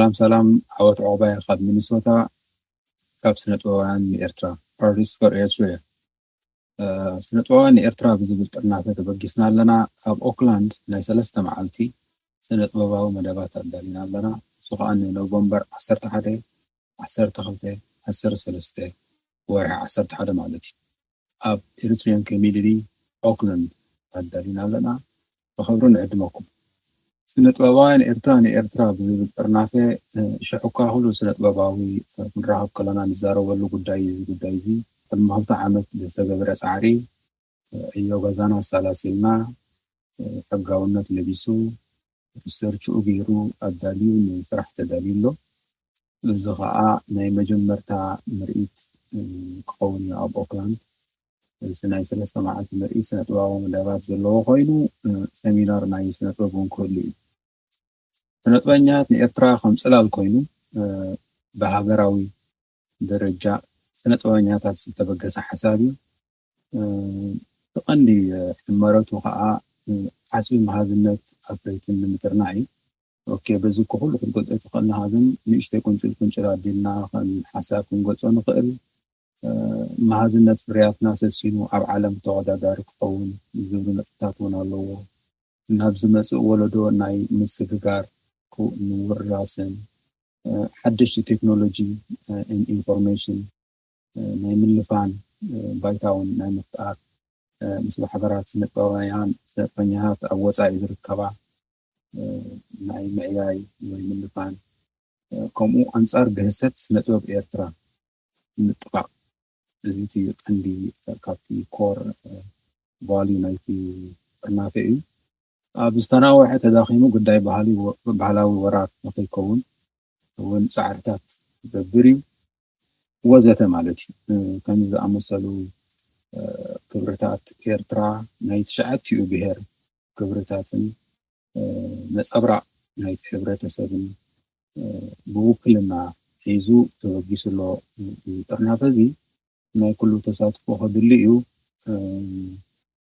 ሰላም ሰላም፣ ዓወት ዑቕባይ ካብ ሚኒሶታ፣ ካብ ስነ ጥበባውያን ንኤርትራ፣ Artists for Eritrea። ስነ ጥበባውያን ንኤርትራ ብዝብል ጥርናፈ ተበጊስና ኣለና። ኣብ ኦክላንድ ናይ ሰለስተ መዓልቲ ስነ ጥበባዊ መደባት ኣዳሊና ኣለና። እሱ ከዓ ንኖቨምበር ዓሰርተ ሓደ፣ ዓሰርተ ክልተ፣ ዓሰርተ ሰለስተ፣ ወርሒ ዓሰርተ ሓደ ማለት እዩ። ኣብ ኤሪትሪያን ኮሚኒቲ ኦክላንድ ኣዳሊና ኣለና። ብኽብሪ ንዕድመኩም። ስነ ጥበባውያን ኤርትራ ንኤርትራ ብዝብል ጥርናፈ፣ ሽሕ እኳ ኩሉ ስነ ጥበባዊ ክንራኸብ ከለና ንዛረበሉ ጉዳይ እዩ። እዚ ጉዳይ እዚ ቅድሚ ክልተ ዓመት ብዝተገበረ ጻዕሪ ዕዮ ገዛና ኣሰላሲልና፣ ሕጋውነት ለቢሱ፣ ሪሰርችኡ ገይሩ ኣዳልዩ ንስራሕ ተዳልዩ ኣሎ። እዚ ከዓ ናይ መጀመርታ ምርኢት ክኸውን እዩ ኣብ ኦክላንድ። እዚ ናይ ሰለስተ መዓልቲ ምርኢት ስነ ጥበባዊ መደባት ዘለዎ ኮይኑ፣ ሰሚናር ናይ ስነ ጥበብ እውን ክህሉ እዩ። ስነ ጥበበኛታት ንኤርትራ ከም ጽላል ኮይኑ ብሃገራዊ ደረጃ ስነ ጥበበኛታት ዝተበገሰ ሓሳብ እዩ። እቲ ቀንዲ ሕመረቱ ከዓ ዓስቢ መሃዝነት ኣፍረይትን ንምጥርናዕ እዩ። ኦኬ፣ በዚ እኮ ኩሉ ክትገልጾ ኣይትኽእልንኻ፣ ግን ንእሽተይ ቁንጭል ቁንጭል ኣቢልና ከም ሓሳብ ክንገልጾ ንኽእል። መሃዝነት ፍርያትና ሰሲኑ ኣብ ዓለም ተወዳዳሪ ክኸውን ዝብሉ ነጥብታት እውን ኣለዎ። ናብ ዝመጽእ ወለዶ ናይ ምስግጋር፣ ምውራስን ሓደሽቲ ቴክኖሎጂ ኢንፎርሜሽን ናይ ምልፋን ባይታ እውን ናይ ምፍጣር፣ ምስ ማሕበራት ስነጥበባውያን ስነጥበኛታት ኣብ ወፃኢ ዝርከባ ናይ ምዕያይ ወይ ምልፋን፣ ከምኡ ኣንፃር ግህሰት ስነጥበብ ኤርትራ ምጥፋእ፣ እዚ እቲ ቀንዲ ካብቲ ኮር ቫልዩ ናይቲ ጥርናፈ እዩ። ኣብ ዝተናወሐ ተዳኺሙ ጉዳይ ባህላዊ ወራር ንኸይከውን እውን ፃዕርታት ክገብር እዩ፣ ወዘተ ማለት እዩ። ከምዚ ዝኣመሰሉ ክብርታት ኤርትራ ናይ ትሽዓቲኡ ብሄር ክብርታትን ነፀብራቕ ናይቲ ሕብረተሰብን ብውክልና ሒዙ ተበጊሱ ኣሎ። ጥርናፈ እዚ ናይ ኩሉ ተሳትፎ ከድሊ እዩ።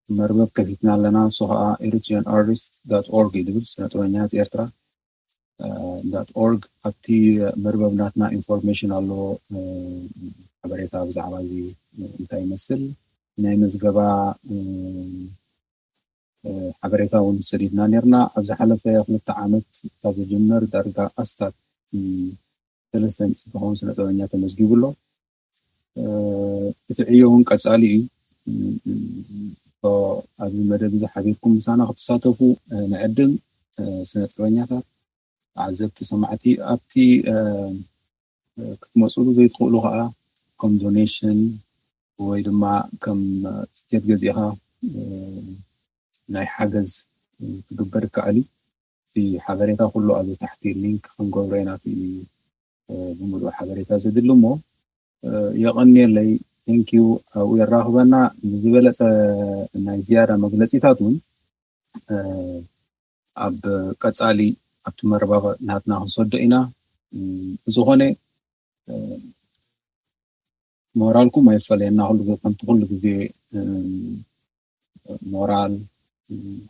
መርበብ ከፊትና ኣለና። እሱ ከዓ ኤሪትሪያን ኣርቲስት ዳት ኦርግ እዩ ዝብል፣ ስነ ጥበበኛታት ኤርትራ ዳት ኦርግ። ኣብቲ መርበብ ናትና ኢንፎርሜሽን ኣሎ፣ ሓበሬታ ብዛዕባ እዚ እንታይ ይመስል፣ ናይ ምዝገባ ሓበሬታ እውን ሰዲድና ነርና። ኣብ ዝሓለፈ ክልተ ዓመት ካብ ዝጅመር ዳርጋ ኣስታት ሰለስተ ሚእቲ ዝኸውን ስነ ጥበበኛ ተመዝጊቡ ኣሎ። እቲ ዕዮ እውን ቀፃሊ እዩ። ኣብዚ መደብ እዚ ሓቢርኩም ምሳና ክትሳተፉ ንዕድም። ስነ ጥበበኛታት፣ ተዓዘብቲ፣ ሰማዕቲ ኣብቲ ክትመፅሉ ዘይትኽእሉ ከዓ ከም ዶኔሽን ወይ ድማ ከም ትኬት ገዚእኻ ናይ ሓገዝ ክግበር ይከኣል እዩ። እቲ ሓበሬታ ኩሉ ኣብዚ ታሕቲ ሊንክ ክንገብሮ ኢና፣ እቲ ብምሉእ ሓበሬታ ዘድሊ እሞ። የቐንየለይ። ቴንኪዩ። ኣብኡ የራኽበና። ንዝበለፀ ናይ ዝያዳ መግለፂታት እውን ኣብ ቀፃሊ ኣብቲ መርበብ ናትና ክንሰዶ ኢና። ብዝኾነ ሞራልኩም ኣይፈለየና። ኩሉ ግዜ ከምቲ ኩሉ ግዜ ሞራል፣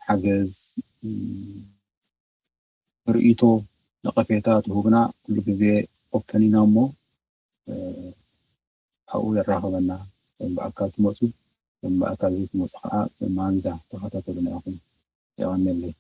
ሓገዝ፣ ርእይቶ፣ ነቐፌታ ትህቡና ኩሉ ግዜ ኦፕን ኢና እሞ ኣብኡ የራኽበና። ከም ብኣካል ትመፁ፣ ከም ብኣካል ዘይትመፁ ከዓ ማንዛ ተኸታተሉና ኢኹም። የቐንየለይ።